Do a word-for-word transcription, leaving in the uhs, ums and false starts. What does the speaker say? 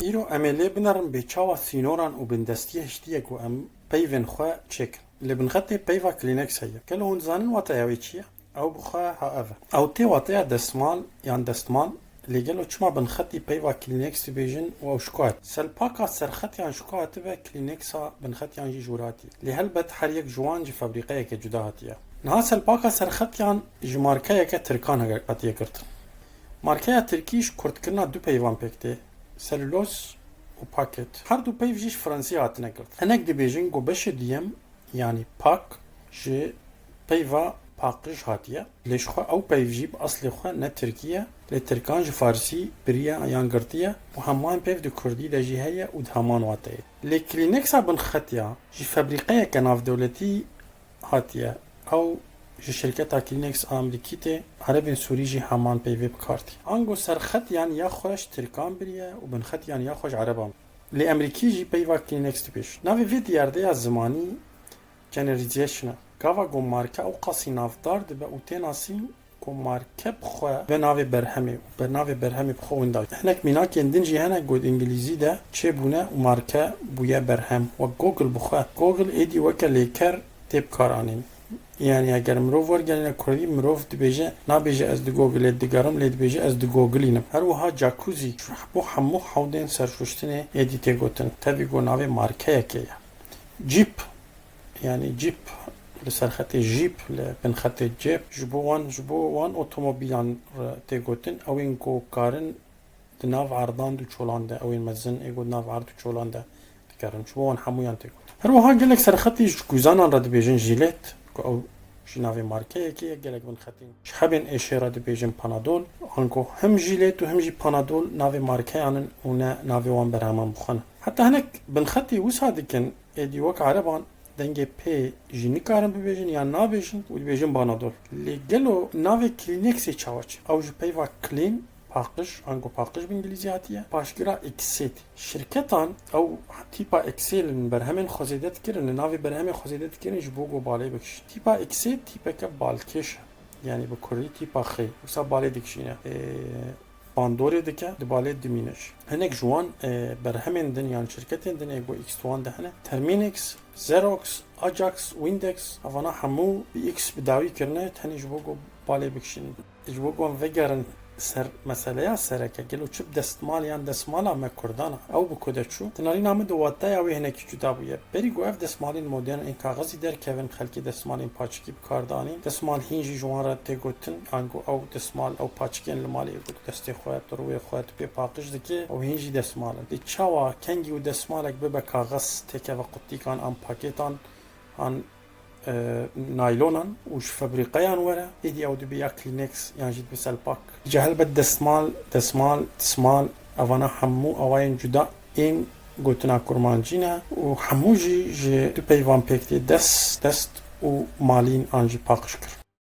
Îro em ê lê binerin bê çawa sînoran û bindestiyê hiştiyê ku em peyvên xwe çêkin. Li binxetê peyva Kleenex heye. Gelo hûn dizanin wateya wê çi ye? Ew bi xwe ha ev e. Ew tê wateya destmal yan destmal, lê gelo çima binxetî peyva Kleenex dibêjin û ew ji ku hat? Selpaka serxetiyan ji ku hatibe, Kleenexa binxetiyan jî ji wir hatiye. Lê helbet her yek ji wan ji febrîqeyeke cuda hatiye. Niha selpaka serxetiyan ji markeyeke tirkan hege-, hatiye girtin. Markeya tirkî ji kurtkirina du peyvan pêk tê, seluloz û paket. Her du peyv jî ji fransî hatine girtin. Hinek dibêjin ku beşê duyem, yanî pak, ji peyva paqij hatiye. Lê ji xwe ew peyv jî bi eslê xwe ne tirkî ye, lê tirkan ji farsî biriye yan girtiye û heman peyv di kurdî de jî heye û di heman wateyê. Lê Kleenexa binxetiya ji febrîqeyeke navdewletî hatiye. Ew ji şirketa Kleenex a Amerîkî tê, erebên Sûrî jî heman peyvê bi kar tî. Ango serxetiyan ya xwe ji tirkan biriye û binxetiyan ya xwe ji ereban. Lê Amerîkî jî peyva Kleenex dibêjin. Navê vê diyardeya zimanî generalization e. Gava ku marke ew qasî navdar dibe û tê nasîn ku marke bi xwe be navê berhemê û be navê berhemê bi xwe winda. Hinek mînakên din jî hene ku di îngilîzî de çêbûne û marke bûye berhem. Wek Google bi xwe. Google êdî weke lêker tê bikaranîn. Yanî eger mirov wergerîne kurdî, mirov dibêje, nabêje ez di Google-ê digerim, lê dibêje ez di Google-înim. Her wiha jacuzzi, ji bo hemû hewdên serşuştinê êdî tê gotin. Tevî ku navê markeyekê ye. Jeep, yanî Jeep li ser xetê Jeep, li bin xetê cêp, ji bo wan, ji bo wan otomobîlan re tê gotin, ew ên ku karin di nav erdan û çolan de, ew ên mezin ê ku di nav erd û çolan de dikerin, ji bo wan hemûyan tê gotin. Her wiha gelek serxetî ji kuzanan re dibêjin jîlet, ku ew jî navê markeyekê ye, gelek bin xetîn. Ji hebên êşê re dibêjin Panadol, ango him jîlet û him jî Panadol navê markeyan in û ne navê wan berheman bi xwe ne. Heta hinek binxetî wisa dikin, êdî wek ereban dengê P jî nikarin bibêjin yan nabêjin û dibêjin Banadol. Lê gelo navê Kleenexê çawa çi? Ew ji peyva clean, paqij, ango paqij bi îngilîzî hatiye, paşgira X-ê tê. Şirketan ew tîpa X-ê li berhemên xwe zêde dikirin, li navê berhemê xwe zêde dikirin ji bo ku balê bikişin. Tîpa X-ê tîpeke balkêş e. Yanî bi kurdî tîpa xê. Wisa balê dikişîne. Ê, bandorê dike, di balê dimîne jî. Hinek ji wan, e, berhemên din yan şirketên din ê ku X di wan de hene, Terminix, Xerox, Ajax, Windex, evana hemû bi X bi dawî kirine, tenê ji bo ku balê bikişînin. Ji bo ku em vegerin ser meseleya sereke, gelo çi bi destmal yan desmala me kurdan e, ew bi ku de çû? Di nalîna min de wateya wê hinekî cuda bûye. Berî ku ev desmalên modern ên kaxizî derkevin, xelkê desmalên paçikî bi kar danîn. Desmal hîn jî ji wan re tê gotin, ango ew desmal, ew paçikên li malê ê ku di destê xwe, di rûyê xwe, tu pê paqij dikî, ew hîn jî desmal in. Lê çawa kengî û desmalek bibe kaxiz, têkeve qutîkan an pakêtan, an, e, naylonan û ji febrîqeyan were, êdî ew dibe ya Kleenex yan jî dibe selpak. Îca helbet desmal, desmal, dismal, evana hemû awayên cuda ên gotina kurmancî ne û hemû jî ji du peyvan pêk tê, des, dest û malîn an jî paqijkir.